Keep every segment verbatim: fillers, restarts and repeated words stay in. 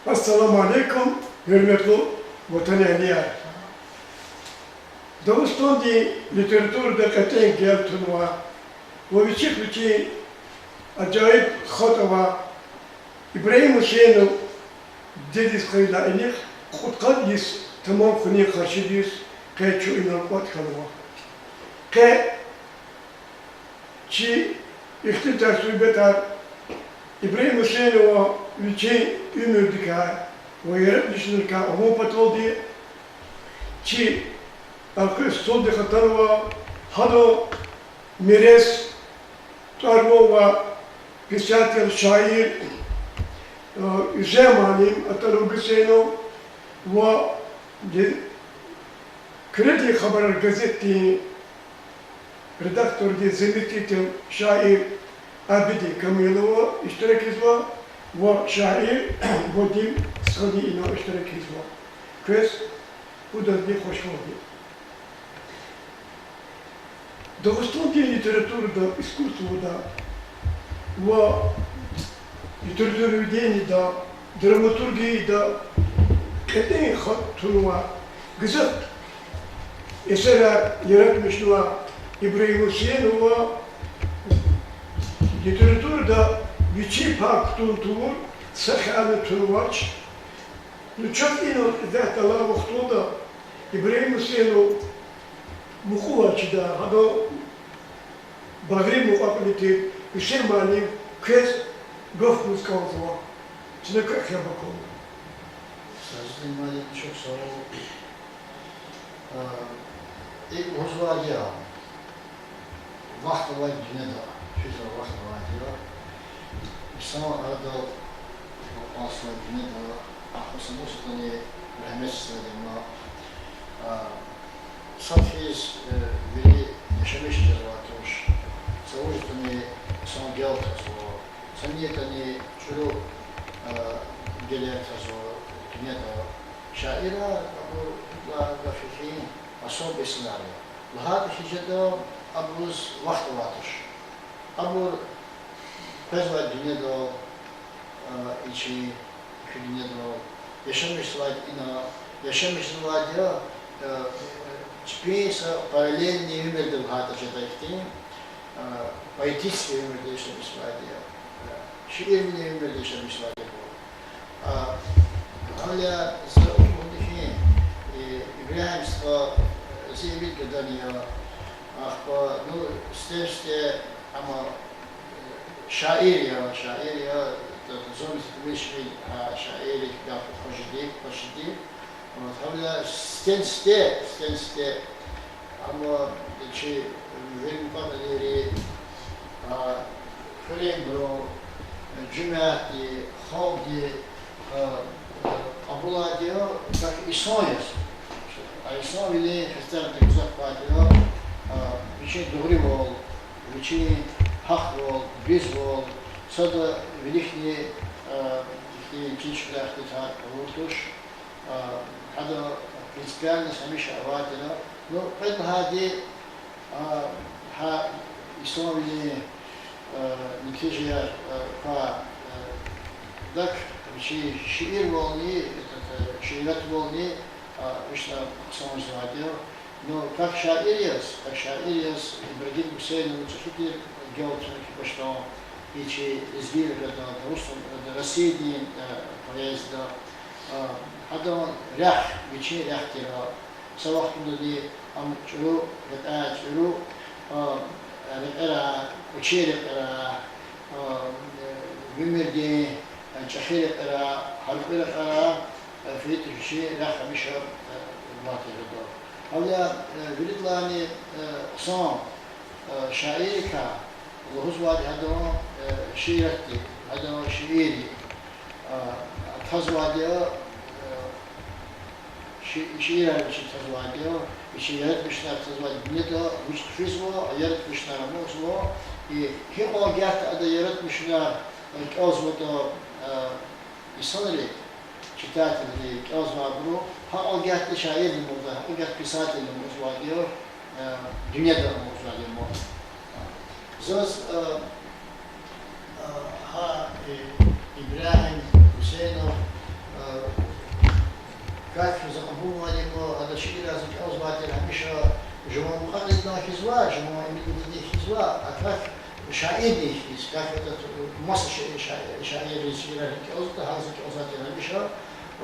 Ассаламу алейкум, гьуьрметлу ватанэгьлияр! Дагъустандин литературада кьетӀен гел тунва ва вичихъ вичин ажайиб хатӀ ава. Ибрагьим Гьуьсейнов дидедиз хьайила инихъ кьудкъад йис тамам хьунин къаршидиз къе чун инал кӀватӀ хьанва. Къе чи ихтилатар-суьгьбетар Ибрагьим Гьуьсейнова вичин уьмуьрдикай ва яратмишунрикай авун паталди чи элкъуьрсуьлди хатанва, гьадан мирес тӀвар-ван ва писатель, шаир, э, Гьуьсейн муаллим Аталугьуьсейнов ва Куьредин хабарар газетдин редактордин заместитель шаир Абидин Камилова иштиракизва ва шаир Вадим Стхани ина иштиракизва. Квез пудазни хушвалди. Дагъустандин литературада, искусствода ва литературоведениеда, драматургияда кьетӀен хатӀ тунвай гзаф эсерар яратмишнава Ибрагьим Гьуьсейнова. Литературада вичин пай кутун тавур са хиялни тунвач. Ну, чаз инал исятда алай вахтунда Ибрагьим Гьуьсейнов мукьувай чидай, гьадан багъри мукьва-кьили тир Гьуьсейн муаллим, квез гаф гуз кӀанзава. Чна квехъ яб акална. Сажидин муаллим, чухсагъул. А, икӀ лугьузвайди я, вахт авайди дуьньяда, физвай вахт авайди я. Инсан арадал акьалтзавай дуьньяда, ахпа са вуч ятӀани рагьметзавайди ма, а, сад хьиз, э, вири яшамиш жезвай туш. Са вуч ятӀани инсан гел тазва, са ни ятӀани чӀуру, а, гелер тазва дуьньяда. Шаирар абур, ла гаф хьи, особый инсанар я. ЛагьайтӀа хьи жеда, абуруз вахт авай туш. Абур къвезвай дуьньядал, а, и чи куь дуьньядал, яшамиш жезвайди ина, яшамиш жезвайди я, а, чпин са параллельный уьмуьрда лагьайтӀа жеда ихьтин, а, поэтический уьмуьрда яшамиш жезвайди я, а, шиирвилин уьмуьрда яшамиш жезвайди я. А, гьавиляй за лугьуди хьи, э, Ибрагьим стха, э, зи ивид гадани я. Ахпа, ну, сифте-сифте, амма, э, шаир я, шаир я, зун мискӀинвиле, гьа, шаиррихъ гаф хъжеди, хъжеди. Вот, гьавиляй сифтени-сифте, сифтени-сифте, амма чи вири мукьва-кьилийри, а, хуьруьнбуру, жуьмятди, халкьди, а, а, кьабулайди я, как инсан яз. А инсанвилин хесетарни гзаф квайди я, а, вичин дугъривал, вичин гьахъвал, дуьзвал, сада виликни, а, ихьтин чӀехи ихтилатар авур туш. А, гьадан принципиальность гьамиша авай тир. Ну, кьвед лагьайди, а, гьа инсанвилин, а, нетижаяр, а, ква, а, дак вичин шиирвални, этот, а, шииратвални, а, вична хъсан жезвайди я. Ну, как шаир яз, как шаир яз Ибрагьим Гьуьсейнова чӀехи тир гел туна хьи башламишна и чи лезгийрин арадай, Дагъустан, Россиядин, э, поэзияда, а, гьадан рехъ, вичин рехъ тир. Са вахтундани ам чӀуру рекьяй, чӀуру, а, рекьерай, кӀвачин рекьерай, а, э, уьмуьрдин, э, чӀехи рекьерай, гьяркьуь рекьерай, э, фейитӀа вичин рехъ гьамиша, э, авай тир ада. Гьавиляй, э, виридалайни, э, хъсан, э, шаиррикай лугьузвайди гьадан, э, шииратди, гьадан шиирри, э, тазвайди я, э, ши-, шиирар вичин тазвайди я, вичин яратмишунар тазвайди я, дуьньяда вуч хъфизва, а яратмишунар амукьзава, и гьикьван гагьда ада яратмишунар, э, кӀелзаватӀа, э, инсанри, читательри, кӀелзавайбуру, гьа кьван гагьда шаирни амукьзавайди, гьа кьван гагьда писательни амукьзавайди я, э, Дуьньяда амукьзавайди я ман. Заз, э, э, гьа, э, Ибрагьим Гьуьсейнов, э, как за кьабулнавайди я ман, ада шиирар за кӀелзавай тир гьамиша жуван мукьва-кьилидин хьиз ваъ, жуван имидин хьиз ваъ, а как шаирдин хьиз, как этот, э, маса ши-, ша-, шаиррин шиирар кӀелзаватӀа, гьакӀ за кӀелзавай тир гьамиша.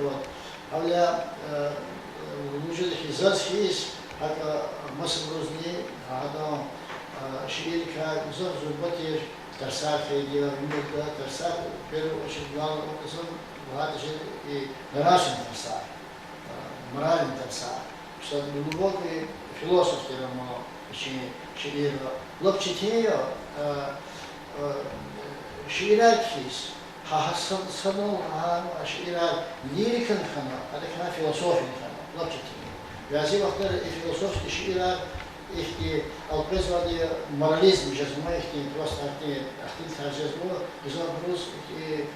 Вот. Гьавиляй, э, э, вужуди хьиз, заз хьиз, гьакӀа масабурузни гьадан, э, шииррикай гзаф зурба тир тарсар хьайиди я, винелда тарсар, в первую очередь, главный образом, лагьайтӀа жеди и нравственный тарсар, э, моральный тарсар. Сад глубокий философ тир ам вичин шиирра. Лап четин я, э, э, шиирар хьиз, гьа, гьа са-, санал гьа шиирар лирикани хьана, гьадакай философияни хьана, лап четин я. Бязи вахтара и философский шиирар ихьтин элкъвезвайди, морализм жезва, ихьтин просто гьахьтин ихтилатар жезва, гзафбуруз ихьтин,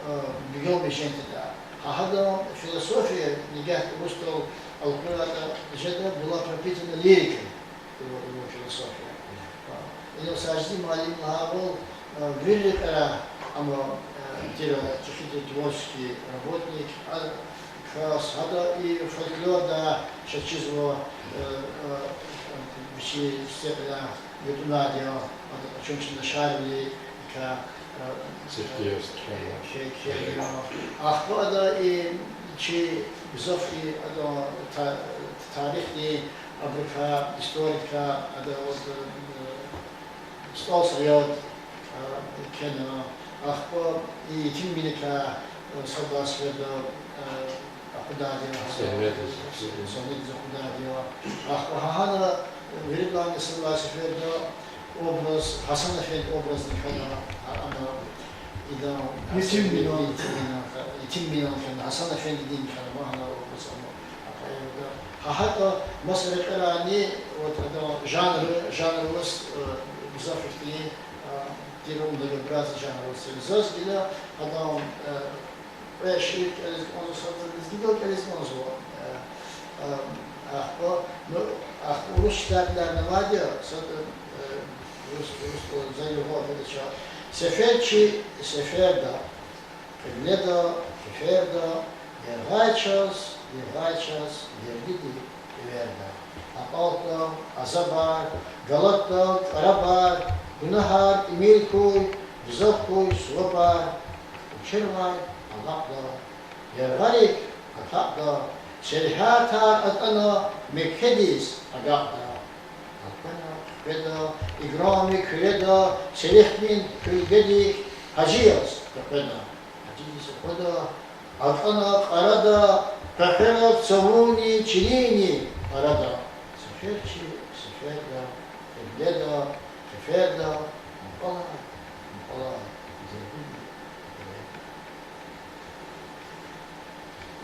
э, бегенмиш жедайди я. Гьа гьадан философия, нигагьда урусдал элкъуьрайтӀа, жеда, была пропитана лирикой, его, его философия. Инал Сажидин муаллим лагьайвал, э, вири рекьера ам, э, тир, чӀехи тир творческий работник, а, кас, гьада и фольклорда ша чизва, э, э, вичин стекьяй ютӀунар я, ада къачун чна Шарвиликай, э, Сифте, э, Сифте. Ке-, ке-, Ахпа ада и чи гзаф и ада та-, тарихдин абурукай, историкай, ада вот, э, СтӀал Саят, э, кхьена, ахпа и Етим Миникай, э, сад лагьай сеферда, э, акъудайди я, Совнетдиз акъудайди я. Ахпа гьа гьана, э, виридалайни сад лагьай сеферда образ, Гьасан-эфенди образни хьана, а, ана, идан, Етим Минан. Етим Минан, Етим Минан хьана, Гьасан-эфендидин хьана, ма гьана образ ана, а поэмада. Гьа гьакӀа маса рекьерайни, вот, адан жанр, жанр аваз, э, гзаф ихьтин, э, тир многообразный жанр аваз тир. Заз гила адан, э, кьве шиир кӀелиз кӀанзава, садра лезгидал кӀелиз кӀанзава, э, э, ахпа, ну, ахпа урус читателарни авайди я, садра, э, урус, урус, за югъ федач. Сефер чи сеферда, кьибледа, кеферда, яргъай чаз, яргъай чаз, гердиди эверда. АкьалтӀа азабар, галатда кӀарабар, гунагьар тӀимил хьуй, гзаф хьуй сувабар, учирвай алакьда, яргъарик акакьда, сергьятар атӀана Меккедиз агакьда. Аквена хъуькъведа, играми Куьреда, Селихъдин куьлгедик гьажи яз къекъведа. Гьажидиз аквада, акӀана кьарада, къекъвера цавунни чилинни арада. Сефер чи сеферда, кьибледа, кеферда, мукьвалай, мукьвалай, зергуьнни эверда.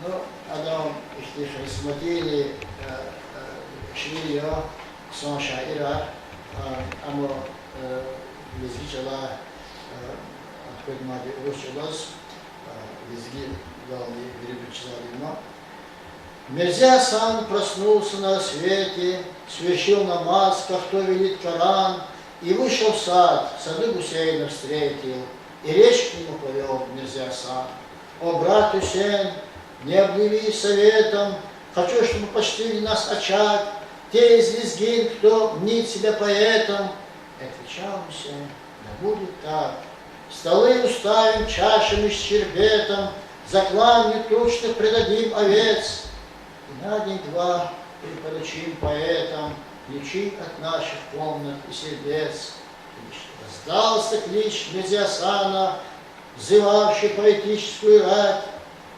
Ну, адан ихьтин хрестоматийный, э, э, шиир я, хъсан шаирар, э, амма, э, лезги чӀалай, э, элкъведмайди урус чӀалаз, э, лезгидални вирибуруз чизвайди я ман. Мирзе Гьасан проснулся на рассвете, свершил намаз, как то велит Коран, и вышел в сад, в саду Гусейна встретил, и речь к нему повёл Мирзе Гьасан. О, брат Гьусейн, не объяви советом, хочу, чтобы почтили нас очаг те из лезгин, кто мнит себя поэтом. И отвечал Гьусейн: да будет так. Столы уставим чашами с щербетом, за тланью тучных предадим овец. И на день-два припоручим поэтам ключи от наших комнат и сердец. Раздался клич Мирзе Гьасана, взывавший поэтическую рать,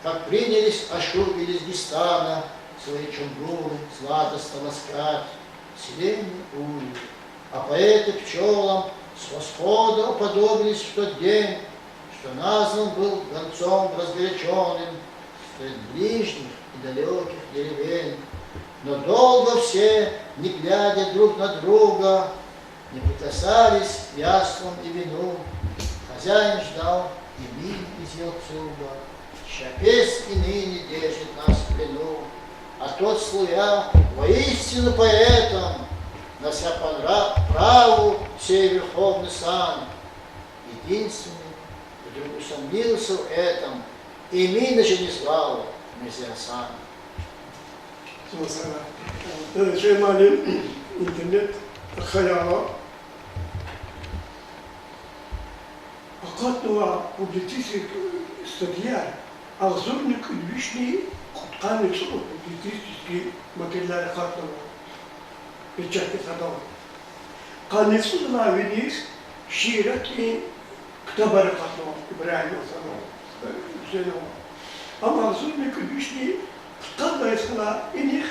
как принялись ашуби Лезгистана свои чунгуры златоста ласкать. Сирени ули, а поэты пчёлам с восхода уподобились в тот день, что назван был гонцом разгорячённым среди ближних и далёких деревень. Но долго все, не глядя друг на друга, не прикасались к яствам и вину. Хозяин ждал и мин из Елцуга, чья песня и ныне держит нас в плену. А тот, слывя воистину поэтом, Всё понра-, праву всей Верховный Сан. Единственный, вдруг усомнился в этом, и Эмина же не звал, Мирзия-Гьасан. Э, Шейх муаллим, интернет хаяла акъатнава публицистик статьяяр, агъзурни кӀуьд вишни кьудкъанни цӀуд публицистический материалар акъатнава. Печатьдиз гьадал. Къанни цӀудалай виниз шииратрин ктабар акъатнава Ибрагьим Гьасанова, Гьусейнова. Ам агъзурни кӀуьд вишни кьудкъанлай йисалай инихъ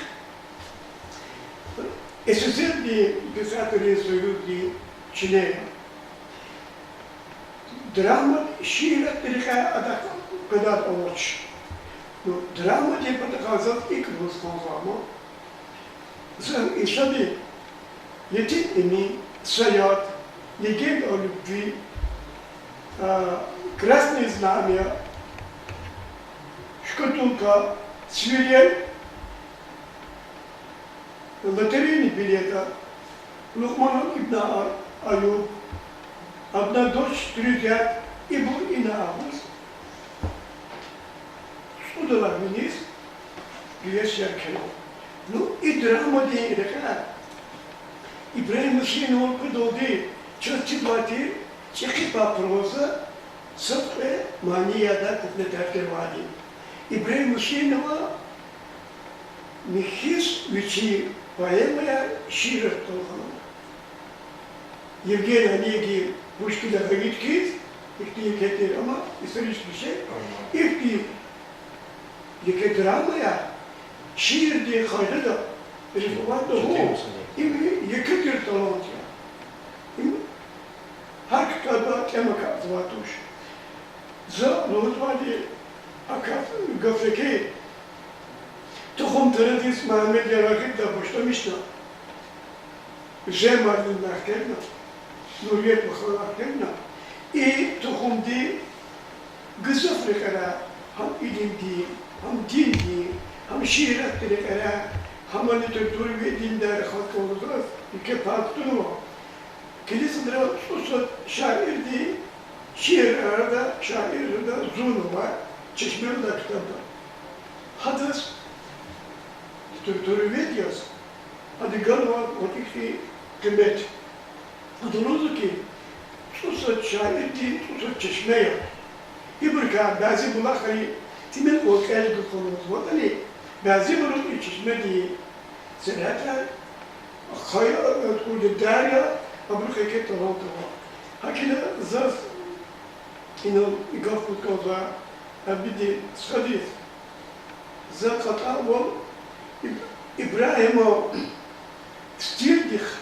СССР-дин писателрин союздин член я. Драмади шииратдин рекьяй адахъ къведай авач. Ну, драмадин патахъай заз икӀ лугьуз кӀанзава ман. Заз и саби Етим Эмин, Саят, Легенда о любви, а, Красное знамя, Шкатулка, Свирель, Лотерейный билета, Лукьман ибн А-, Аюб, Одна дочь, три зять, ибур ина агъуз цӀудалай виниз пьесаяр кхьенва. Ну, и драмадин рекьяй Ибрагьим Гьусейнован къведалди чаз чизвай тир чӀехи пай проза, сад кьве мани ядай куплетар тирвайди. Ибрагьим Гьусейнова михьиз вичин поэмаяр шиирар талгьанва. Евгений Онегин Пушкинда гъайид хьиз, ихьтин еке тир, амма исторический шей, ихьтин еке драмаяр шиирдин къайдада рифмовать тавун, им еке тир талант я. Им гьар ктабда тӀям акатзавай туш. За лугьузвайди, акат гаф еке, Тухум тарадиз Мугьаммед Ярагъидилай башламишна, Жемалдин вахтерна, Нурият вахар вахтерна, и тухумди гзаф рекьера, гьам илимдин, гьам диндин, гьам шииратдин рекьера, гьам литературоведениедин рекьера халкь кӀвалахзаваз еке пай кутунва. Килигзава цӀусад шаирдин шиирар, арада шаирар зурна ава, чешмеяр ава ктабда. Гьадаз, литературовед яз, гьада ганва гъвечӀи хьтин къимет. Ада лугьузва хьи, цӀусад шаирдин цӀусад чешме я. Ибурукай бязи булахри тӀимил кьван кьел гузвайвал лугьузватӀани, бязибуру и чешмедин сергьятар хъая, акурди дерт я, абурухъ еке талант ава. ГьакӀ хьайила заз инал и гаф гуз кӀанзава Абидин стхадиз. За кьатӀанвал Иб-, Ибрагьиман стилдихъ,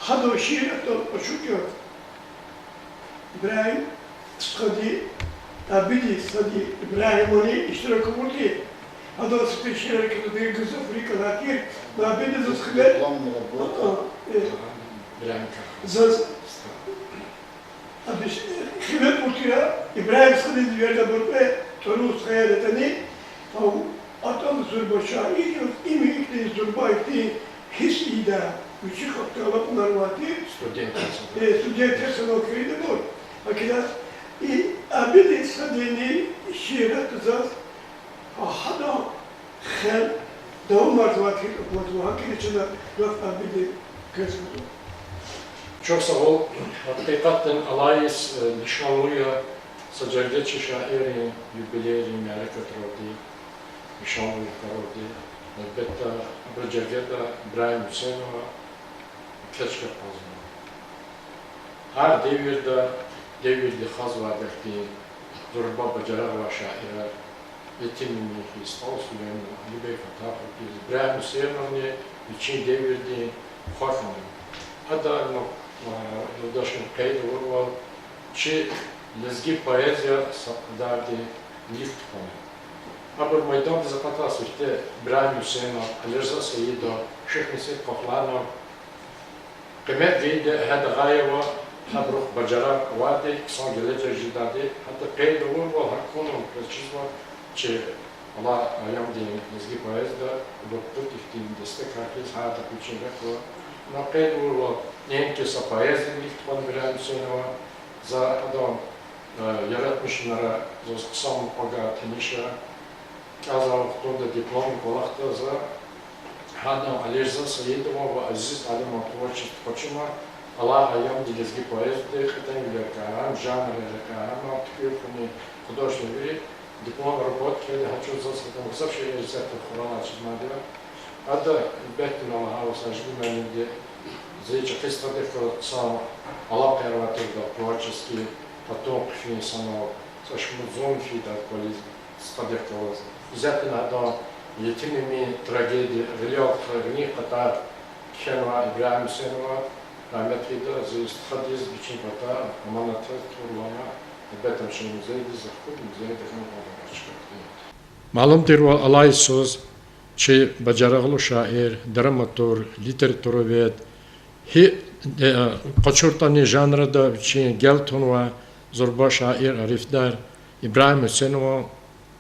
гьадан шииратдал ачух яз, Ибрагьим стхади, Абидин стхади Ибрагьимани иштирак авурди, гьадан сифте шиирар кхьизвайди гзаф рикӀ алай тир, Абиди заз хиве, а, э, заз Абиди хиве кьур тир, Ибрагьим стхадиз вердабур кьве тӀварун стхаяр ятӀани, ам атӀал зурба шаир яз, им ихьтин зурба, ихьтин гьисс ийидай, вичи хапдаллакьунар авай тир, студент, э, студент санал хьайидабур. ГьакӀ хьайила и Абидин стхадини шиират заз гьа-, гьадан хел давамарзавай тир аквазва, гьакӀ хьайила чна гаф Абидиз квез гузва. Чухсагъул, гьакъикъатдани алай йис, э, лишанлу я са жергеда чи шаиррин юбилейрин мярекатралди, лишанлу йикъаралди. Гьелбетда, абурун жергеда Ибрагьим Гьусейнова экечӀ кӀанзава. Гьар девирда девирдихъ гьазвай гьахьтин зурба бажарагъ авай шаирар, Етим Эмин хьиз, СтӀал Сулейман, Алибей Фатахов хьиз, Ибрагьим Гьусейновни вичин девирдин хва хьана. Ада, ну, а, юлдашни къейд авурвал, чи лезги поэзия са кьадарди лифт хьана. Абур майдандиз акъатайла сифте Ибрагьим Гьусейнов, Алирза Саидов, Шихмисид Къафланов, къимет гайиди гьада гъайи ва гьабурухъ бажарагъ авайди, хъсан гележег жедайди, гьатта къейд авурвал гьакӀ хьунал квез чизва чи алай аямдин лезги поэзияда абур пуд ихьтин дестекар хьиз, гьардахъ вичин рехъ ва Къейд авурвал, неинки са поэзиядин вилик тухвана Ибрагьим Гьуьсейнова, за гьадан, э, яратмишунар заз хъсан мукьвагар, таниша, кӀелзавай вахтунда дипломдин кӀвалахда за гьадан, Алирза Саидован ва Азиз Алиман творчество къачуна, алай аямдин лезги поэзиядин кьетӀенвилерикай, гьам жанррикай, гьам туькӀуьр хьунин, художественный вири дипломный работа кхьейди, гьа чӀавуз заз гьадан гзаф шиирар исятда хуралай чизвайди я. Ада, гьелбетда, лагьайвал, Сажидин муаллимди, зи чӀехи стхадихъ галаз хъсан алакъаяр авай тирди, творческий, гьатун хъфин санал, са шумуд зун фидай кӀвализ стхадихъ галаз. Исятда гьадан Етим Эмин трагедия, гъиле алатайрин къатар кхьенвай Ибрагьим Гьуьсейнова, рагьмет хьуй, зи стхадиз вичин патай аманатар турла, гьелбетда, чи музейдиз хкудна, музейда хьана кӀанда чкадин. Малум тирвал, алай йисуз чи бажарагълу шаир, драматург, литературовед, гьи, э, къачуртӀани жанрда вичин гел тунвай зурба шаир, арифдар Ибрагьим Гьуьсейнован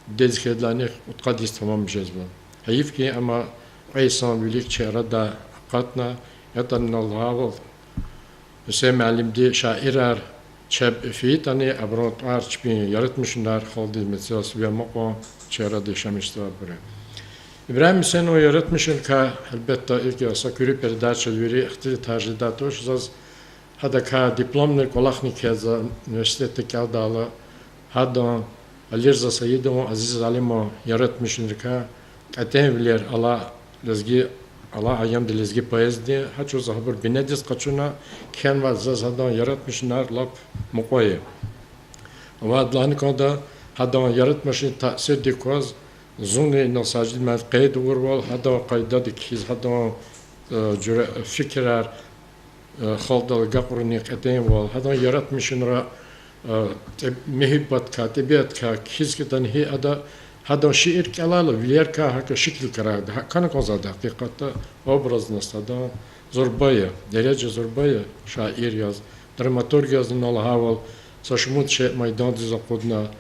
дидед хьайидалайни кьудкъад йис тамам жезва. Гьайиф хьи, амма кьве йисан вилик чи арада акъатна, ятӀани лагьайвал, Гьуьсейн муаллимди шаирар чеб фейитӀани, абурун тӀвар, чпин яратмишунар халкьдиз мецел сиве амукьун, чи арада яшамиш жезвайбурун. Ибрагьим Гьуьсейнован яратмишунрикай, гьелбетда, икӀ я са куьруь передача вири ихтилатар жедайди туш, заз гьадакай дипломный кӀвалахни кхьей за университетда кӀелдайла, гьадан, Алирза Саидован, Азиз Алиман яратмишунрикай кьетӀенвилер алай лезги, алай аямдин лезги поэзиядин, гьа чӀавуз гьабур бинедиз къачуна кхьенвай заз гьадан яратмишунар лап мукьва я. Ва лагьана кӀанда, гьадан яратмишунрин таъсирдик кваз, зунни инал Сажид муаллим къейд авурвал, гьадан къайдада кхьиз, гьадан, э, жуьре фикирар, э, халкьдал агакьарунин кьетӀенвал, гьадан яратмишунра, э, тӀеб-, муьгьуьббатдикай, тӀебиатдикай кхьиз хьайитӀани, гьи ада, гьадан шиир кӀелайла, вилерикай гьакӀ шикил крарда, гьакӀ хьана кӀанзавайди гьакъикъатда, образность адан зурба я, дережа зурба я шаир яз, драматург яз. Инал лагьайвал, са шумуд шей майдандиз акъудна,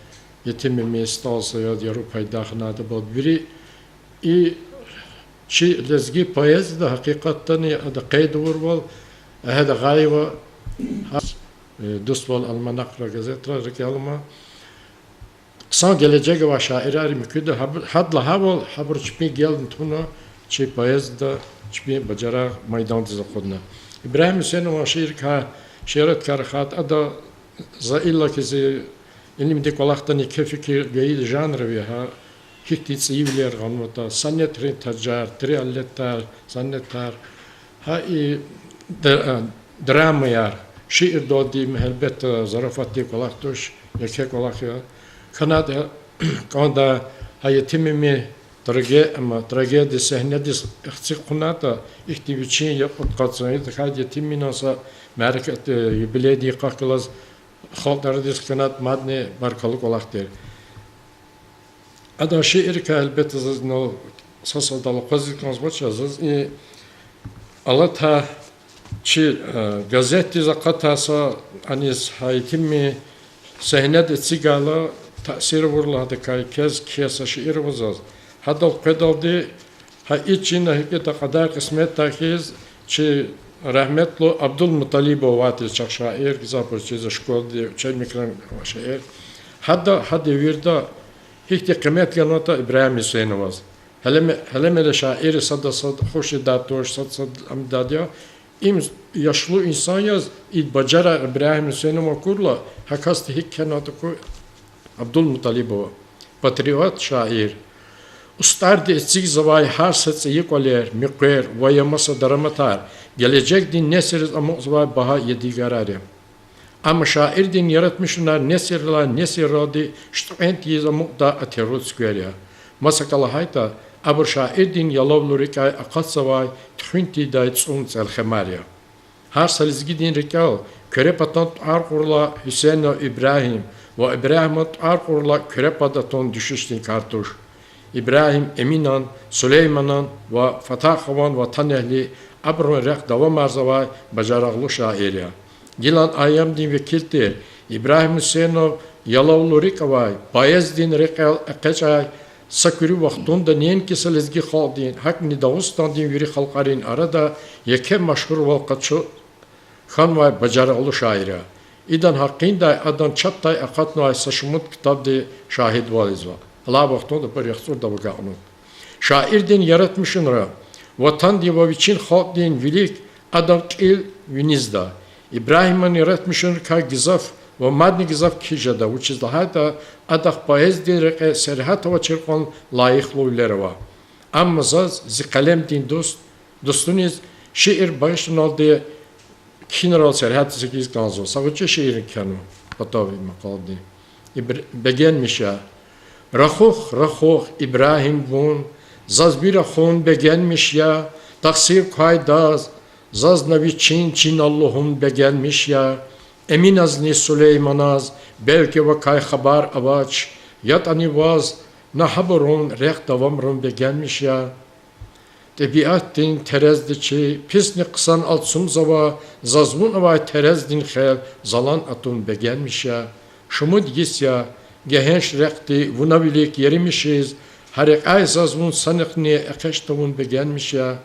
Етим Эмин, СтӀал Саид, Яру пайда хьанвайди, бал вири и чи лезги поэзияда гьакъикъатдани ада къейд авурвал, Агьед Агъаева, гьа, э, дуствал альманахра, газетра рикӀел ама. Хъсан гележег авай шаирар муькуьда, гьаб-, гьадалай гьавал гьабур чпин гелни туна, чи поэзияда чпин бажарагъ майдандиз акъудна. Ибрагьим Гьуьсейнован шиирикай, шииратикай рахайтӀа, ада за иллаки зи илимдин кӀвалахдани еке фикир гайи жанр ава гьа, гьихьтин цӀийивилер гъанватӀа, сонетрин тажар, триолеттар, сонетар, гьа и д-, драмаяр, шиирдалди, гьелбетда, зарафатдин кӀвалах туш, еке кӀвалах я. ХьанайтӀа кӀанда, гьа Етим Эмин траге-, ама, трагедия сегьнедиз эциг хъувунайтӀа, ихьтин вичин я кьудкъад йисан, идакай Етим Эминан са мярекат, э, юбилейдин йикъахъ галаз халкьдиз хканайтӀа мадни баркаллу кӀвалах тир. Адан шииррикай, гьелбетда, заз инал са-садал акъвазиз кӀанзавач, заз и алатай чи, э, газетдиз акъатай са, аниз гьа Етим Эмин сегьнеда эцигайла, таъсир авурла гьадакай квез кхьей са шиир ава заз. Гьадал къведалди, гьа и чина гьикӀ ятӀа кьадар-кьисметдай хьиз, чи рагьметлу Абдулмуталибов авай тир чахъ шаир, гзафбуруз чиз я школадин учебникра авай шиир. Гьада гьа девирда гьихьтин къимет ганватӀа Ибрагьим Гьуьсейноваз. Гьеле ме-, гьеле меле шаирри сада сад хуш жедайди туш, сада сад амдайди я. Им яшлу инсан яз и бажарагъ Ибрагьим Гьуьсейнова акурла, гьа касди гьикӀ кхьенватӀа акур Абдулмуталибова. Патриот шаир. УстӀарди эцигзавай гьар са цӀийи кӀвалер, муькъвер ва я маса дараматар гележегдин несилриз амукьзавай багьа ядигарар я. Амма шаирдин яратмишунар несилрилай несилралди шуьткьвен тийиз амукьдай атерру цуьквер я. Маса кӀвалах лагьайтӀа, абур шаирдин ялавлу рикӀяй акъатзавай туьхуьн тийидай цӀун цӀелхемар я. Гьар са лезгидин рикӀел Куьре патан тӀвар кьурла Гьуьсейнов Ибрагьим ва Ибрагьиман тӀвар кьурла Куьре пад атун дуьшуьшдин кар туш. Ибрагьим Эминан, Сулейманан ва Фатахован ватанэгьли, абурун рехъ давамарзавай бажарагълу шаир я. Гилан аямдин векил тир Ибрагьим Гьуьсейнов ялавлу рикӀ авай, поэзиядин рекьел экъечӀай Са куьруь вахтунда неинки са лезги халкьдин, гьакӀни Дагъустандин вири халкьарин арада еке машгьурвал къачу хьанвай бажарагълу шаир я. Идан гьакъиндай адан чапдай акъатнавай са шумуд ктабди шагьидвал ийизва. Алай вахтунда абур яхцӀурдав агакьнава. Шаирдин яратмишунра ватандин ва вичин халкьдин вилик адан кьил винизда. Ибрагьиман яратмишунрикай гзаф ва мадни гзаф кхьиз жеда, вучиз лагьайтӀа адахъ поэзиядин рекье сергьят авачир кьван лайихлу вилер ава. Амма заз зи къелемдин дуст, дустуниз шиир багъишуналди кхьинрал сергьят эцигиз кӀанзава. Са гъвечӀи шиирни кхьенва патав и макъаладин. Ибр-, бегенмиш я. Рахух, рахух, Ибрагьим, вун, заз ви рахун бегенмиш я, тахсир квайдаз, заз на вичин чинал лугьун бегенмиш я. Эминазни Сулейманаз, белки, вакай хабар авач, ятӀани ваз на гьабурун рехъ давамарун бегенмиш я. ТӀебиатдин терезди чи писни хъсан алцумзава, заз вун авай терездин хел залан атун бегенмиш я. Шумуд йис я, гегьенш рехъди вуна вилик еримишиз, гьа рекьяй заз вун санихъни экъечӀ тавун бегенмиш я.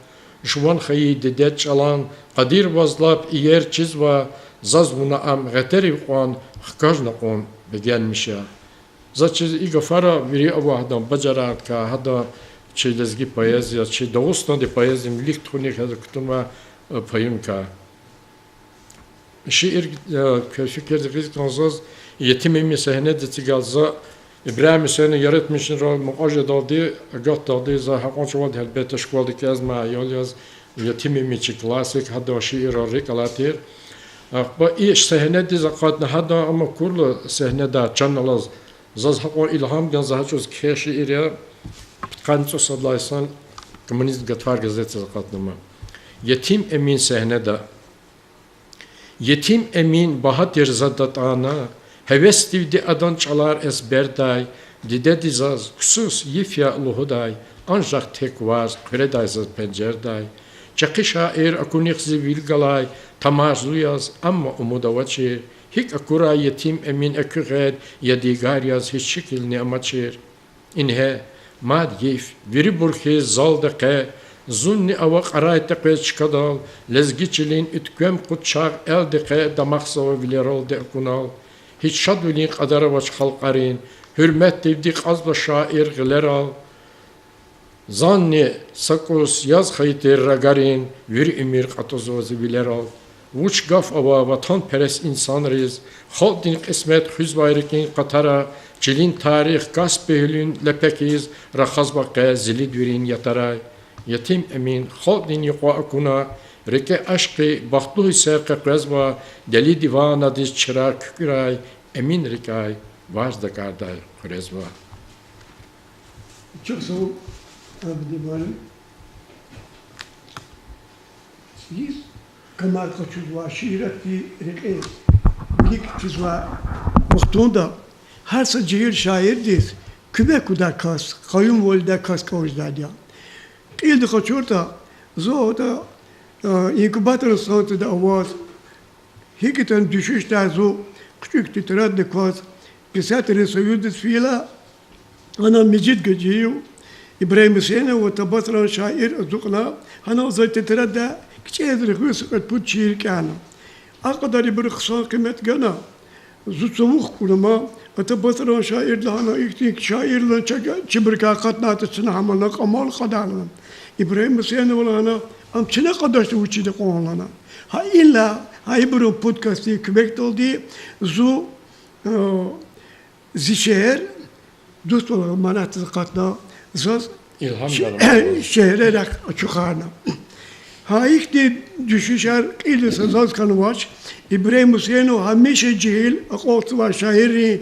Жуван хайи дидед чӀалан къадир ваз лап иер чизва, заз вуна ам гъетерив кьван хкажна кьун бегенмиш я. За чиз и гафара вири ава гьадан бажарагъдикай, гьада чи лезги поэзия, чи Дагъустандин поэзиядин вилик тухуник гьада кутунвай, э, поэмкай. Шиир, э, квез фикирдиз гъиз кӀанзава заз, Етим Эмин сегьнеда эцигайла за, Ибрагьим Гьуьсейнов яратмишунра мукьва жедалди, агатдалди за гьакьван чӀавалди гьелбетда школада кӀелзамай аял яз, Етим Эмин чи классик, гьадан шиирар рикӀ алай тир. Ахпа и сегьнедиз акъатна гьадан, амма акурла сегьнедай чан алаз, заз гьакьван илгьам гана за гьа чӀавуз кхьей шиир я, пудкъанни цӀусад лагьай йисан Коммунист гатфар газетдиз акъатна ам. Етим Эмин сегьнеда. Етим Эмин багьа тир за датӀана, гьевесдивди адан чӀалар эзбердай, дидеди заз ксус, йиф я лугьудай, анжах тек варз хъуьредай заз пенжердай. ЧӀехи шаир акунихъ зи вил галай тамар зу яз, амма умуд авачир. ГьикӀ акурай Етим Эмин экуь гъед, ядигар яз гьич шикилни амачир. Ингье, мад йиф, вирибур хьиз залди къе, зунни ава кьарай текъвез чкадал, лезги чилин уьтквем кьуд чагъ элди къе дамахзава вилералди акунал. Гьич шадвилин кьадар авач халкьарин, гьуьрметдивди кьазва шаир гъилерал. Зани са кӀус яз хьайи тир рагарин, вири уьмуьр кьатӀузва зи вилерал. Вуч гаф ава ватанперес инсанриз, халкьдин кьисмет хуьзвай рикӀин къатара, чилин тарих Каспи гьуьлуьн лепекиз рахазва къе зилид вирин ятарай. Етим Эмин халкьдин юкьва акуна, рикӀе ашкъи бахтлу гьиссер къекъвезва, Дели диванадиз чираг куькӀуьрай, Эмин рикӀяй варз дакӀардай хъуьрезва. Чухсагъул, Абдулмалим. Йис камар къачузвай шииратдин рекье вилик физвай вахтунда гьар са жегьил шаирдиз куьмек гудай кас, къаюмвал ийидай кас кӀан жедайди я. Кьилди къачуртӀа, зун гьада, а, инкубатордин станцияда аваз, гьикӀ ятӀани дуьшуьшдай зун хъуьчӀуьк тетрадни кваз, писателрин союздиз фейила, гьана Межид Гьажиев, Ибрагьим Гьуьсейнов ва Табасаран шаир ацукьна, гьана за тетрадда кичӀе язри хуьз са кьвед-пуд шиир кӀелна. А кьадар ибуру хъсан къимет гана, зун цавух хьана ма, Атабасаран шаир лагьана, ихьтин шаир лагьана ча-, чибурукай акъатнайтӀа чна гьамана кьамал кьадай лагьана. Ибрагьим Гьуьсейнова лагьана, ам чна кьадачтӀа вучиз акьван лагьана. Гьа инлай, гьа ибурун пуд касдин куьмекдалди зун, э, зи шегьер, дуствал манатдиз акъатна, заз илгьам ш-, гана, шегьре рехъ ачухарна. Гьа ихьтин дуьшуьшар кьилди са заз хьанвач, Ибрагьим Гьуьсейнов гьамиша жегьил акьалтзавай шаиррин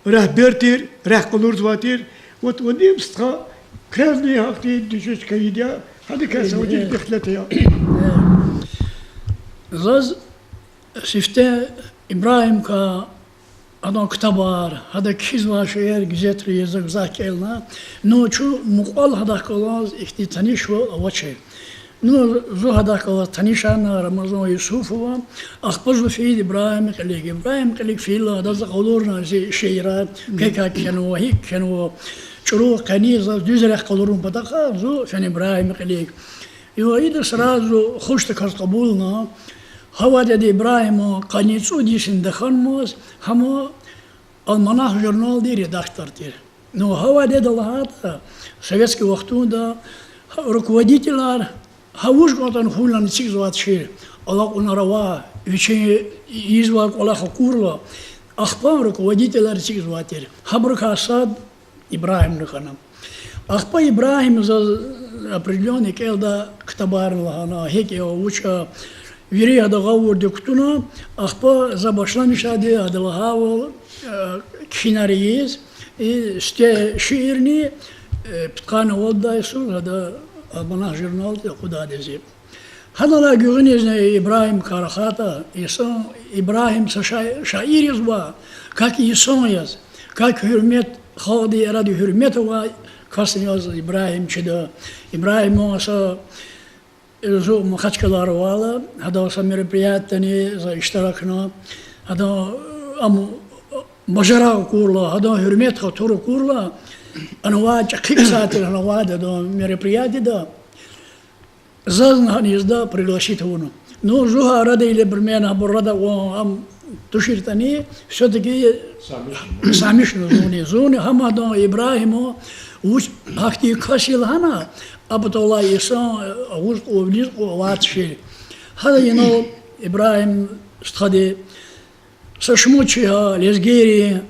регьбер тир, рехъ къалурзавай тир. Вот вадим стха, квезни гьахьтин дуьшуьш хьайиди я, гьадакай са вуч ихтилат ая. Заз сифте Ибрагьимкай, адан ктабар, гьада кхьизвай шейэр газетра яза гзаф кӀелна, ну чун мукьвал гьадахъ галаз ихьтин танишвал авачир. Ну, зун гьадахъ галаз танишарна Рамазан Юсуфова, ахпа зун фейиди Ибрагьим кьилик. Ибрагьим кьилик фейила, адаз къалурна зи шиирар, квекай кхьенва, гьикӀ кхьенва. ЧӀуру къени заз дуьз рехъ къалурун патахъай зун фена Ибрагьиман кьилик. И ва ида сразу хушдаказ кьабулна. Гьа вадеда Ибрагьиман къанни цӀуд йисни тахьанмаз, гьам «Альманах» журналдин редактор тир. Ну, гьа вадеда лагьайтӀа, советский вахтунда руководителар гьа вуж кӀантӀани хьунилан эцигзавай тушир, алакьунар авай, вичин ийизвай кӀвалах акурла, ахпа руководителар эцигзавай тир. Гьабурукай сад Ибрагьимни хьана. Ахпа Ибрагьим заз определённый кӀелдай ктабарни лагьана, гьикӀ я, вуч я, вири гьада гъавурда кутуна, ахпа за башламишайди гьада лагьайвал, э, кхьинар ийиз, и сифте шиирни, э, пудкъанни вад лагьай йисуз гьада «Альманах» журналди акъудайди я зи. Гьадалай гуьгъуьнизни Ибрагьимкай рахайтӀа, инсан, Ибрагьим са ша-, шаир яз ва как инсан яз, как гьуьрмет, халкьдин арада гьуьрмет авай касни яз Ибрагьим чида. Ибрагьиман са, зун Махачкъалада авайла, гьадан са мероприятиедани за иштиракна, гьадан, ам бажарагъ акурла, гьадан гьуьрмет-хатур акурла, анвай чӀехи ксар тир, гьана авайди адан мероприятиеда. Зазни гьаниз да пригласить авуна. Ну, зун гьа арада или примерно гьабур арада кьван ам туширтӀани, всё-таки са мишна зунни. Зунни гьам адан Ибрагьиман вуч гьахьтин кас я лагьана, а паталай инсан агъуз кьван, виниз кьван авай тушир. Гьада инал Ибрагьим стхади са шумуд чи гьа лезгийрин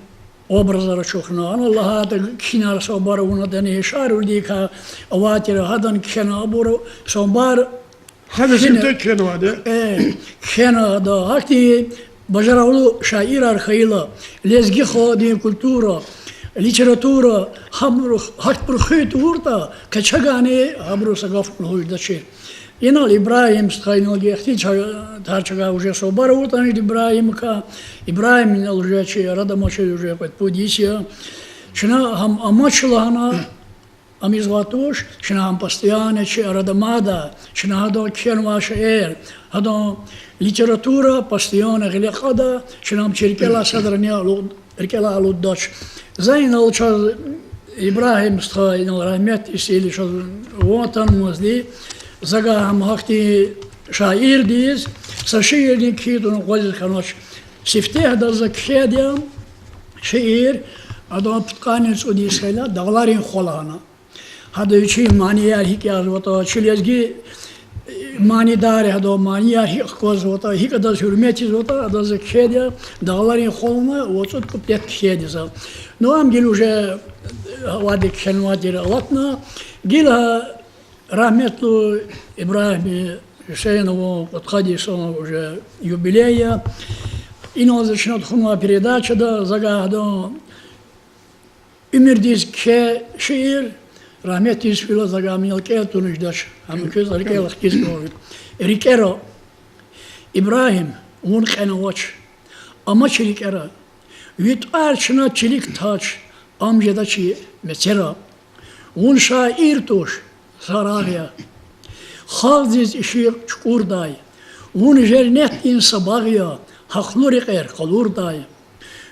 образар ачухна. Ана лагьайтӀа, кхьинар самбар авунатӀани, Шарвилидикай авай тир, гьадан кхьена абур самбар. Гьадан кхьена, сифте кхьенвайди я. Э, кхьена ада. Гьахьтин бажарагълу шаирар хьайила, лезги халкьдин культура, литература, гьабур, гьахьтинбур хуьн тавуртӀа, къе чавайни гьабуру са гаф лугьуз жедачир. Инал Ибрагьим стха, инал гьахьтин ча-, тар чавай уже самбар авуртӀани Ибрагьимкай, Ибрагьим инал уже чи арада амачиз уже кьвед-пуд йис я. Чна гьам амач лагьана, ам ийизвай туш, чна гьам постоянно чи арада мада, чна гьадан кхьенвай шейэр, гьадан литература постоянно гъиле кьада, чна ам чи рикӀелай садрани алуд-, рикӀелай алуддач. За инал чаз Ибрагьим стха, инал рагьметдиз фейила, чаз ван атанмазди, за гьам гьахьтин шаирдиз са шиирни кхьин тавуна акъвазиз хьанач. Сифте гьадаз за кхьейди я шиир, адан пудкъанни цӀуд йис хьайила, Дагъларин хва лагьана. Гьада вичин манияр гьикӀ язватӀа, чи лезги, э, манидар, гьадан манияр гьикӀ хквазватӀа, гьикӀ адаз гьуьрмет ийизватӀа, адаз за кхьейди я, Дагъларин хва лагьана, вад-цӀуд куплет кхьейди я за. Ну, ам гила уже авайди кхьенвай тир алатна, гила рагьметлу Ибрагьим Гьуьсейнован кьудкъад йисан уже юбилей я. Инал за чна тухунвай передачада за гьадан уьмуьрдиз кхьей шиир, рагьметдиз фейила, за гьам инал кӀел тавуна жедач, гьам квез рикӀел хкиз кӀанзава. РикӀера. Ибрагьим, вун кьенвач, амач рикӀера. Ви тӀвар чна чилик тач, ам жеда чи мецера. Вун шаир туш, са рагъ я, халкьдиз ишигъ чукӀурдай. Вун женнетдин са багъ я, гьахълу рекьер къалурдай.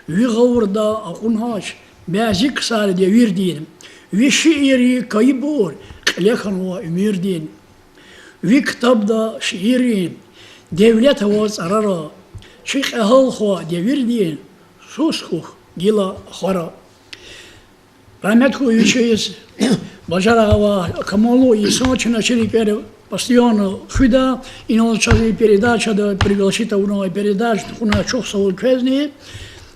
Ви гъавурда акьунач бязи ксар девирдин, ви шииррин кайибур кьиле хьанва уьмуьрдин. Ви ктабда шииррин девлет ава цӀарара, чи кьегьал хва девирдин сус хьухь гила ахвара. Рагьмет хьуй вичиз, бажарагъ авай, камаллу инсан чна чи рикӀера постоянно хуьда, инал чаз и передачада пригласить авунвай, передача тухунай чухсагъул хьуй квезни,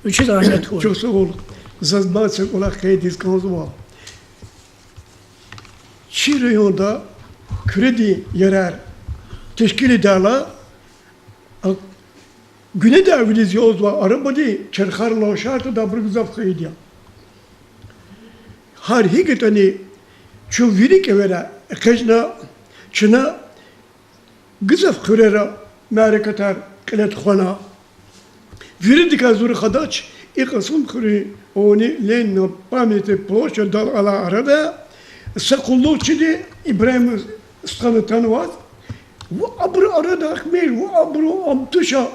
вичиз рагьмет хьуй. Чухсагъул. Заз мад са кӀвалах къейдиз кӀанзава. Чи районда Куьредин ярар тешкилдайла, а, гуьнедай вилиз ялзавай арабадин черхар лан шартӀада абуру гзаф хьайиди я. Гьар гьикӀ ятӀани, чун вири кӀевера экъечӀна, чна гзаф хуьрера мярекатар кьиле тухвана. Виридакай зур хадач, и Кьасумхуьруьн авани Ленина памятный площадьдал алай арада са къуллугъчиди Ибрагьим стхани атанваз, ва абурун арада ахмир, ва абуру ам туша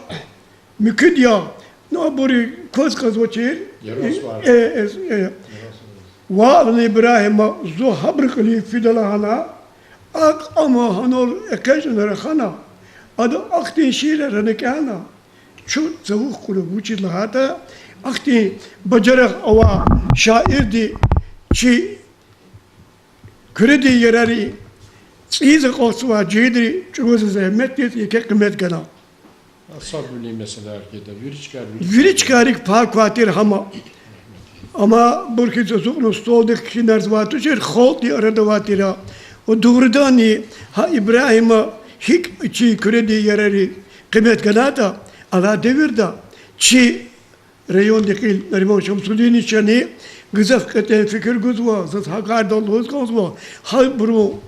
муькуьд я, ну, абуру кваз кьазвачир. Э, э, э. Ваъ, лагьана Ибрагьима, зун гьабурун кьилив фида лагьана, акьван гьанал экъечӀна рахана, ада ахьтин шиирар гьана кӀелна, чун цавух кьуру, вучиз лагьайтӀа, ахьтин бажарагъ авай шаирди чи Куьредин ярарин цӀийиз акьалтзавай жегьилри чӀугваз зегьметдиз еке къимет гана. Вири чкайрик пай квай тир гьама. Амма ибур хьиз ацукьна столдихъ кхьинарзавай тушир, халкьдин арада авай тир. Ва дугъриданни гьа Ибрагьима гьикӀ чи Куьредин ярарин къимет ганайтӀа, алай девирда чи райондин кьил Нариман Шамсудиновичани гзаф кьетӀен фикир гузва, заз гьа кардал лугьуз кӀанзава, гьабурун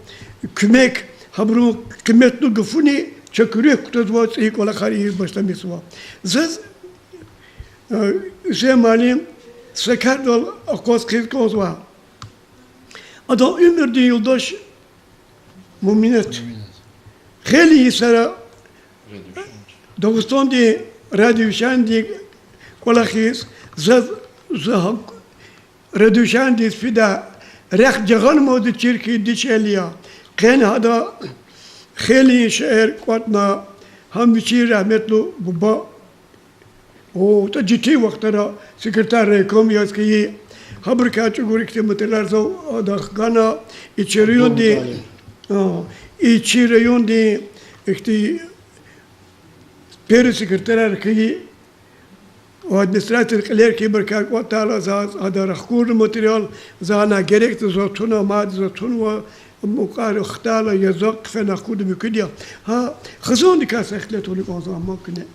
куьмек, гьабурун къиметлу гафуни чак руьгь кутазва, цӀийи кӀвалахар ийиз башламишзава. Заз, э, Гьуьсейн муаллим, са кардал акъваз хъийиз кӀанзава. Адан уьмуьрдин юлдаш Муминат. Хейлин йисара Дагъустандин радиовещанидин кӀвалахиз, за, за гьа радиовещанидиз фида, рехъ жагъанмазди чир хьиз дишегьли я. Къе гьада хейлин шейэр кӀватӀна, гьам вичин рагьметлу буба. АтӀа жечин вахтара секретарь райкома яз хьайи, гьабурукай чӀугур ихьтин материалар зав адахъ гана, и чи райондин, а, и чи райондин ихьтин первый секретарь хьайи, администрациядин кьилер хьайибурукай кӀватӀдайла, за гьадан рахкурна материал, за гьана герекда заз туна, мад заз тунва, мукьвара хтайла, я за хъфена хкуда муькуьд я. Гьа хизандикай са ихтилат авуна кӀанзава, амма куьне.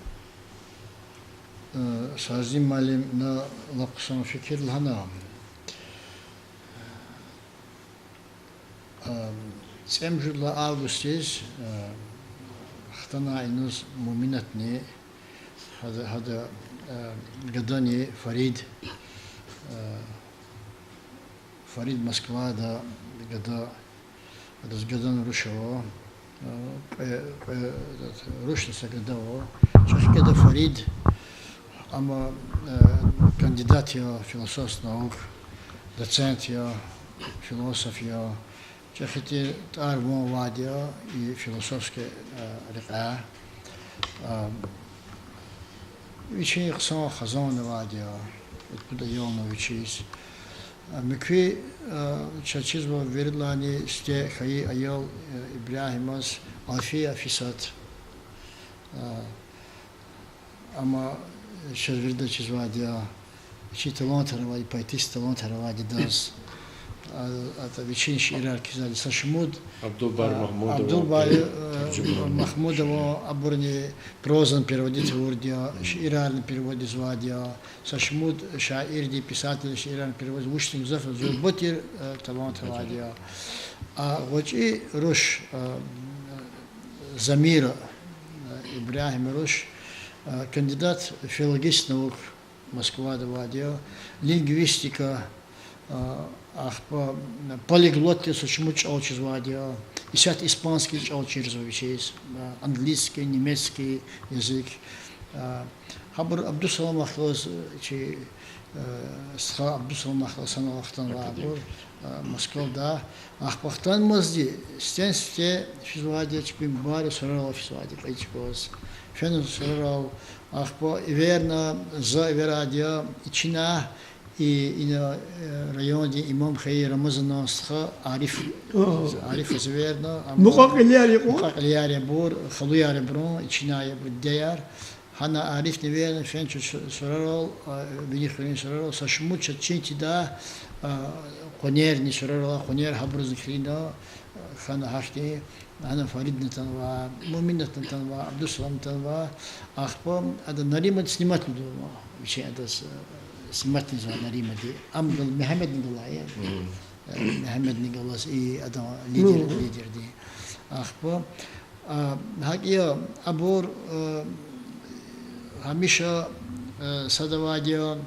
Э, Садриддин муаллим, на лап хъсан фикир лагьана. Э, цӀемуьжуьд лагьай августдиз, э, хтана иниз Муминатни, гьада, гьада, э, гадани Фарид, э, Фарид Москвада гада, адаз гадани руш ава, э, кьве, кьве, рушни са гада ава, чӀехи гада Фарид, амма, э, кандидат я философских наук, доцент я, философ я, чӀехи тир тӀвар-ван авайди я и философский, э, рекьяй. А, вичин хъсан хизан авайди я, пуд аялни ава вичиз. А, муькуь, а, чаз чизва виридалайни сифте хьайи аял, э, Ибрагьимаз Алфия Фисат. А, амма чаз вирида чизвайди я, вичин талантар авайди, поэтический талантар авайди адаз. А, атӀа вичин шиирар кхьизвайди са шумуд, Абдулбари Магьмудова, Абдулбари, э, Магьмудова, абурни прозани переводить авурди я, шиирарни переводить ийизвайди я, са шумуд шаирдин, писателдин шиирарни переводить, вучтин гзаф зурба тир, э, талант авайди я. А гъвечӀи руш, э, Замира, э, Ибрагьиман руш, э, кандидат филологических наук, Москвада авайди я, лингвистика, а, ахпа полиглот яз са шумуд чӀал чизвайди я, исятда испанский чӀал чирзава вичиз, а, английский, немецкий язык. А, гьабур Абдусаламахъ галаз, э, чи, э, стха Абдусаламахъ галаз санал хтанвайбур, э, Москвада. Ахпа хтанмазди сифтени-сифте физвайди я, чпин бубайри сурарал физвайди я кьил чӀугваз. Фена сурарал, ахпа эверна, за эверайди я, ичинай, и, ина, э, райондин имам хьайи Рамазанан стха Ариф, Арифаз эверна, амма мукьва-кьилияр я, мукьва-кьилияр я абур, халуяр я абурун, ичинай я абурун дидеяр. Гьана Арифни эверна, фена чун сурарал, а, вини хуьруьн сурарал, са шумуд чаз чин тийидай, а, къванерни сурарал, къванер гьабурузни килигна, хьана гьахьтин, гьана Фаридни атанва, Муминатни атанва, Абдусаламни атанва, ахпа ада Наримади снимать лугьузва, вичин адаз, э, снимать ийизва Наримади. Ам гал-, Мегьамедни галай я. Э, Мегьамедни галаз и адан лидер, лидерди. Ахпа, а, гьакӀ я, абур, э, гьамиша, э, сад авайди я,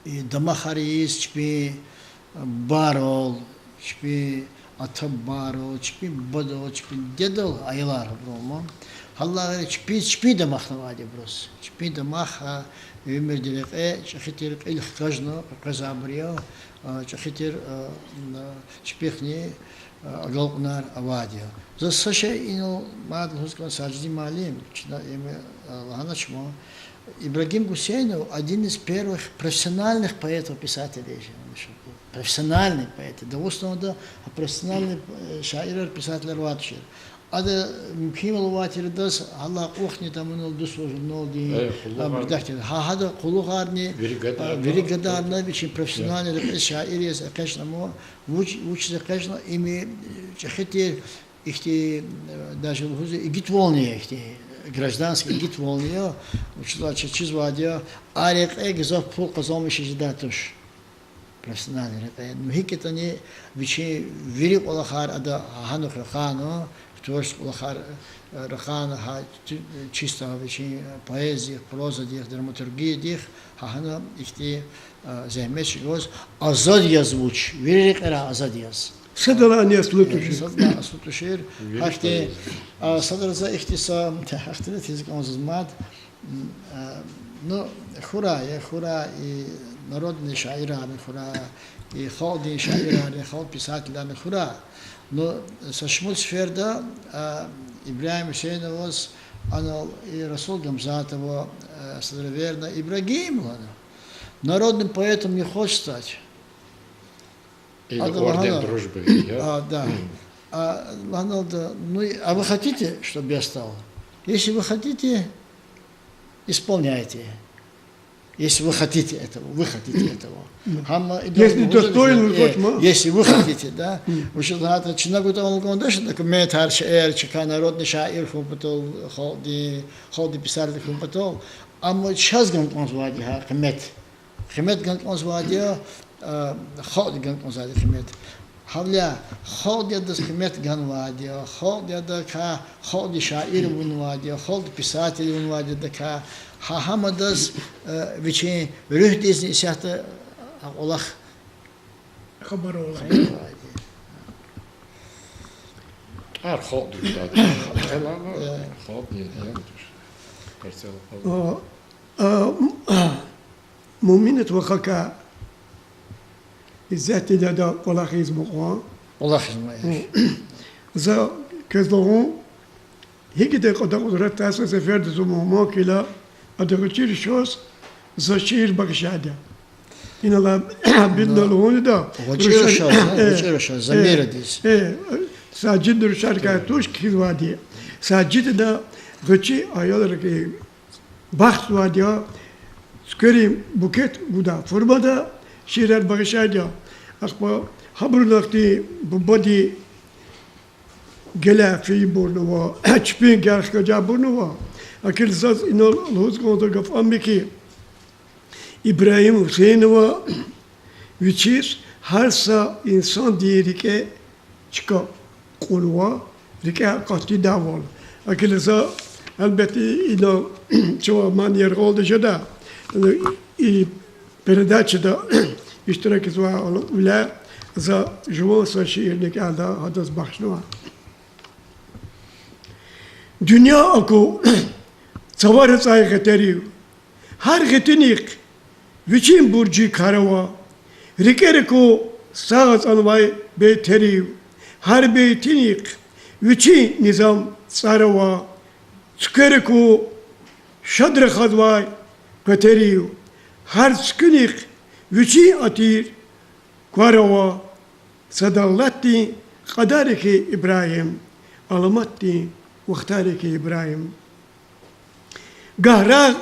и дамахар ийиз чпин бубайрал, чпин ата-бубайрал, чпин бубадал, чпин дедал аялар гьабурун ма. Гьаллагьри чпи-, чпин дамахни авайди я абуруз. Чпин дамах, а, уьмуьрдин рекье чӀехи тир кьил хкажна къекъвезвайбур я. чӀехи тир чпихъни агалкьунар авайди я. Заз са шей инал мад лугьуз кӀан, Сажидин муаллим, чна им лагьанач ман, Ибрагим Гусейнов один из первых профессиональных поэтов, писателей же. Профессиональный поэт. Дагъустанда профессиональный шаирар, писателар авай тушир. Ада мумкинвал авай тир адаз гьалай кьулухъни таманал дуствал журналдин редактор. Гьа, гьада къуллугъарни, вири гадарна вичин профессиональный рекьиз шаир яз экъечӀна ман, вуч, вучиз экъечӀна, им чӀехи тир ихьтин, даже лугьуз, игитвални я ихьтин, гражданский игитвални я, вучиз лагьайтӀа чаз чизвайди я, а рекье гзаф пул къазанмиш жедай туш. Профессиональный рекье. Ну, гьикӀ ятӀани вичин вири кӀвалахар ада гьанухъ рахана, творческий кӀвалахар рахана, гьа чисто вичин поэзиядихъ, прозадихъ, драматургиядихъ, гьа гьана ихьтин зегьмет чӀугваз, азад яз вуч, вири рекьерай азад яз. Садалай аслу тушир. Садалай аслу тушир. Гьахьтин, садра за ихьтин са ихтилат ийиз кӀанзава заз мад, ну, хьурай, хьурай и народный шаирарни хьурай, и халкьдин шаирарни, халкь писателарни хьурай. Ну, са шумуд сеферда Ибрагьим Гьуьсейноваз анал и Расул Гамзатова садра эверна, Ибрагьим, лагьана, народным поэтом не хочешь стать? Ада лагьана, орден Дружбы, я? А, да. А, лагьана ада, ну, а вы хотите, чтобы я стал? Если вы хотите, исполняйте. Если вы хотите этого, вы хотите этого. Гьамма, если достойны, точно. Если вы хотите, да. Вучиз лагьайтӀа чна гуз авун кӀанда документар, шейэр, чка народный шаир хьун патал, халкьдин, халкьдин писатель хьун патал. Амма чаз гана кӀанзавайди я гьа къимет. Къимет гана кӀанзавайди я халкьди гана кӀанзавайди къимет. Гьавиляй халкьди адаз къимет ганвайди я, халкьди адакай, халкьди шаир авунвайди я, халкьди писатель авунвайди я адакай, гьа гьам адаз вичин руьгьдизни исятда а кӀвалах хабар авайди я. ТӀвар халкьдин, халкьдин, я. Муъминат вахакай иззетдин ада кӀвалахиз мукьва. КӀвалахиз мукьва. За квез лугьун, гьикӀ ада кьадар къудратдиз са сеферда зун мугьман хьайила, ада гъвечӀи рушаз заз шиир бахшайди я. Инал абидна лугьун жеда, гъвечӀи рушаз, гъвечӀи рушаз, Замирадиз. Сажидни рушарикай туш кхьизвайди я. Сажидни гъвечӀи аялрикай бахшзавайди я, цуькверин букет гудай формада шиирар бахшайди я. Ахпа гьабурулай хьтин бубадин гелай фейибурни ава, чпин гелай хкажайбурни ава. Гьакӏ хьайила заз инал лугьуз кӏанзавай гаф ам я хьи, Ибрагьим Гьуьсейнова вичиз гьар са инсандин рикӏе чка кьунва, рикӏе акъатдайвал. Гьакӏ хьайила за, гьелбетда, инал чавай ман яргъалди жеда, и передачада иштиракзавайвиляй за жуван са шиирни кӏелда, гьадаз бахшнава. Дуьнья аку цавара цӏай гъетерив, гьар гъетинихъ вичин буржи кар ава, рикӏер аку сагъ ацӏанвай бейтерив, гьар бейтинихъ вичин низам цӏар ава, цуьквер аку шад рахазвай къветерив, гьар цуьквенихъ вичин атир квар ава. Са давлатдин кьадар я хьи Ибрагьим, аламатдин вахтар я хьи Ибрагьим. Гагь рагъ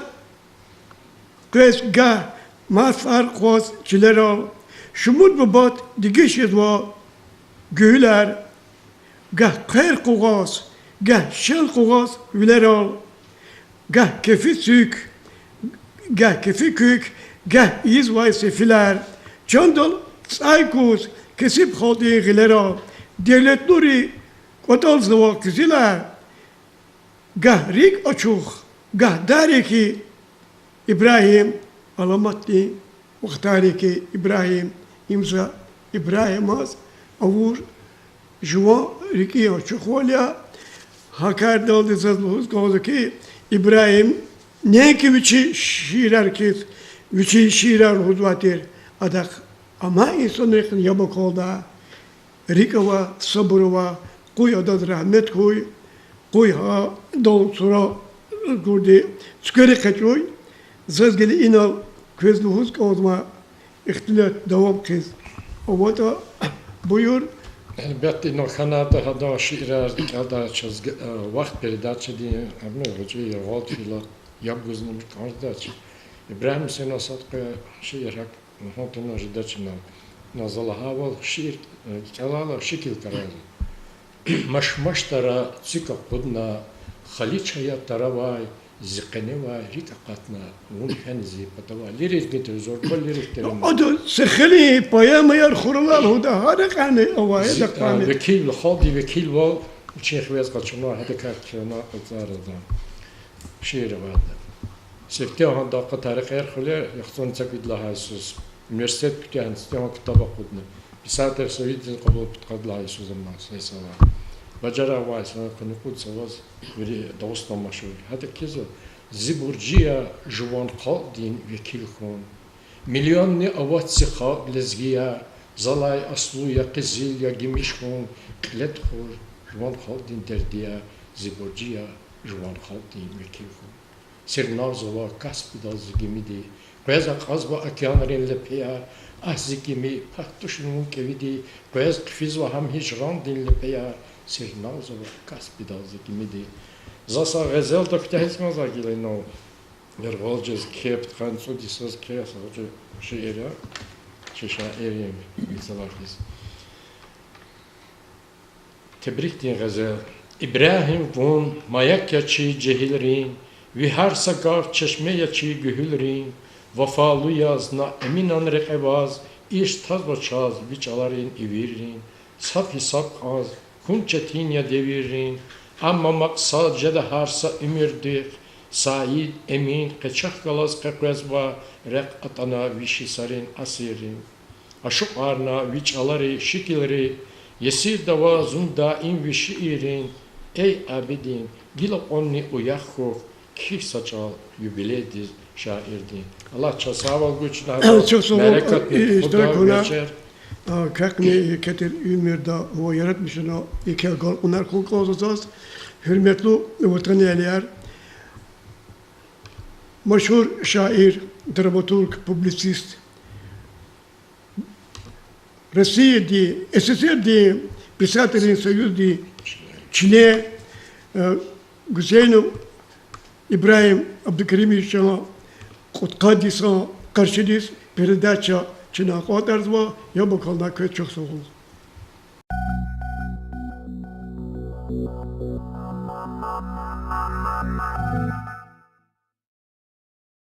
къвез, гагь марфар къваз чилерал, шумуд бубад дегиш жезва гуьгьуьлар, гагь хъвер къугъваз, гагь шел къугъваз вилерал, гагь кефи цуьк, гагь кефи куьк, гагь ийизвай сефилер, чандал цӏай куз кесиб халкьдин гъилерал, девлетлури кӏватӏалзава куьзуьлер, гагь рикӏ ачух, гагь дар я хьи Ибрагьим, аламатдин вахтар я хьи Ибрагьим. Им за Ибрагьимаз авур жуван рикӏин ачухвал я. Гьа кардалди заз лугьуз кӏанзава хьи, Ибрагьим неинки вичин шиирар хьиз, вичин шиирар лугьузвай тир, адахъ Амай инсанрихъни яб акалда, рикӀ ава, сабур ава, къуй адаз рагьмет хьуй, къуй гьа, дал сура гурди цуькверик экъечӀуй. Заз гила инал квез лугьуз кӀанзава ихтилат давам хъийиз. АватӀа, буюр. Гьелбетда, инал хьанайтӀа гьадан шиирар кӀелдай чаз г-, э, вахт передачадин, гьам гъвечӀи яргъал фила яб гузни кӀанзавач. Ибрагьим Гьуьсейнов Садкъи шиир гьакӀ гьатна жедач инал. Инал за лагьайвал, шиир, э, кӀелайла шикил карайла. Машмаштара цуьк акъудна, хали чая таравай, зи къеневай рикӀ акъатна, вун фена зи патавай. Лирик гитир, зорба лирик тир. Ада сехилин поэмаяр хуралай лугьуда, гьа рекьяйни авай, зи, э, векил, халкьдин векилвал вичин хивез къачуна, гьадакай кхьена кьацӀарда. Шиир авайди. Сифте гьанда къатар рекьер хвеле, яхцӀурни цӀекӀуьд лагьай йисуз, университет куьтягьна сифте гьа ктаб акъудна. Писатель союздин кьабул пудкъад лагьай йисуз амма са йисалай. Бажарагъвай са къуни кьуд йисалаз вири Дагъустан машгьур я. Гьада кхьизва: зи буржи я жуван халкьдин векил хьун. Миллионни авач зи халкь лезгияр, залай аслу я къизил, я гимиш хьун, кьиле тухур жуван халкьдин дерди я, зи буржи я жуван халкьдин векил хьун. Сирнавзава Каспидал зи гимиди, къвез акьазва океанрин лепеяр, агь, зи гими, пак тушни вун кӀевиди, къвез хъфизва гьам гьижрандин лепеяр, сирнавзава Каспидал зи гимиди. За са гъезелда куьтягьиз кӀанзава гила инал. Яргъал жез кхьей, пудкъанни цӀуд йисуз кхьей са гъвечӀи шиир я, чи шаиррин мисалар хьиз. Тебрикдин гъезел. Ибрагьим, вун маяк я чи жегьилрин, ви гьар са гаф чешме я чи гуьгьуьлрин, вафалу яз, на эминан рекье ваз, ирс тазва чаз ви чӀаларин ивиррин, цав-гьисаб кьаз хьун четин я девиррин, амма макьсад жеда гьар са уьмуьрдихъ, саид, эмин, къе чахъ галаз къекъвезва, рехъ атӀана виш йисарин асиррин. Ашукьарна ви чӀалари, шикилри, есирда ава зун даим ви шииррин, эй Абидин, гила кьванни уях хьухь, кхьихь са чӀал юбилейдиз шаирдин. Аллагь чаз сагъвал гуй чна, мярекатни тухуда вечер. Квехъни еке тир уьмуьрда ва яратмишунал еке агалкьунар хьун кӀанзава заз. Гьуьрметлу ватанэгьлияр, машгьур шаир, драматург, публицист, Россиядин, СССР-дин писателрин союздин член, э, Гусейнов Ибрагьим Абдукеримовичан кьудкъад йисан къаршидиз передача чна кьатӀарзава. Яб акална квез, чухсагъул.